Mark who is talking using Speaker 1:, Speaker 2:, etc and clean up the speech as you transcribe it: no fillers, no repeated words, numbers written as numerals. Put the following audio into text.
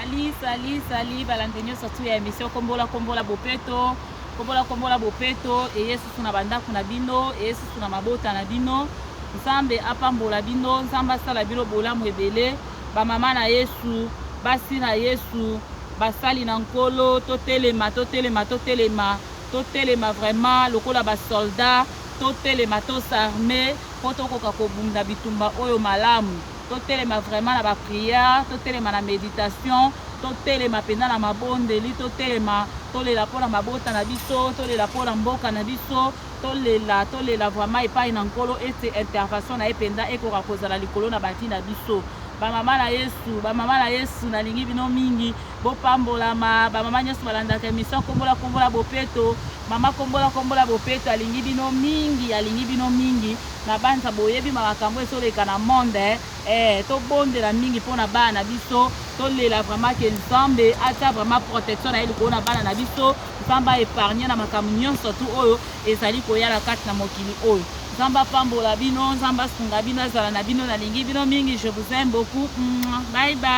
Speaker 1: Salut, salut, salut, balandi nyonso tu ya émission Kombola Kombola Bopeto. Kombola Kombola Bopeto eye susu na bandako na bino, eye susu na mabota na bino. Nzambe apambola bino, Nzambe asala bino bolamu ebele. Bamama na Yesu, basi na Yesu, basali na Nkolo, totelema, totelema, totelema, totelema vraiment lokola basoldat, totelema, tos'armer mpo tokoka kobunda bitumba oyo malamu. Totelema vraiment na baprière, totelema na méditation, totelema mpenza na mabondeli, totelema, tolela mpona mabota na biso, tolela mpona mboka na biso, tolela, tolela vraiment epai na Nkolo ete intervention na ye mpenza ekoka kozala likolo na bati na biso. Bamama na Yesu, bamama na Yesu, nalingi bino mingi, bopambolama. Bamama nyonso balandaka émission Kombola Kombola Bopeto, mama Kombola Kombola Bopeto alingi bino mingi, alingi bino mingi. Na banza boyebi makambo ezoleka na monde. Tobondela mingi mpona bana na biso, tolela vraiment ke Nzambe atia vraiment protection na ye likolo na bana na biso, Nzambe aépargne na makambo nyonso tu oyo ezali koya na kati na mokili oyo. Nzambe apambola bino, Nzambe asunga bino, azala na bino. Nalingi bino mingi, je vous aime beaucoup. Bye bye.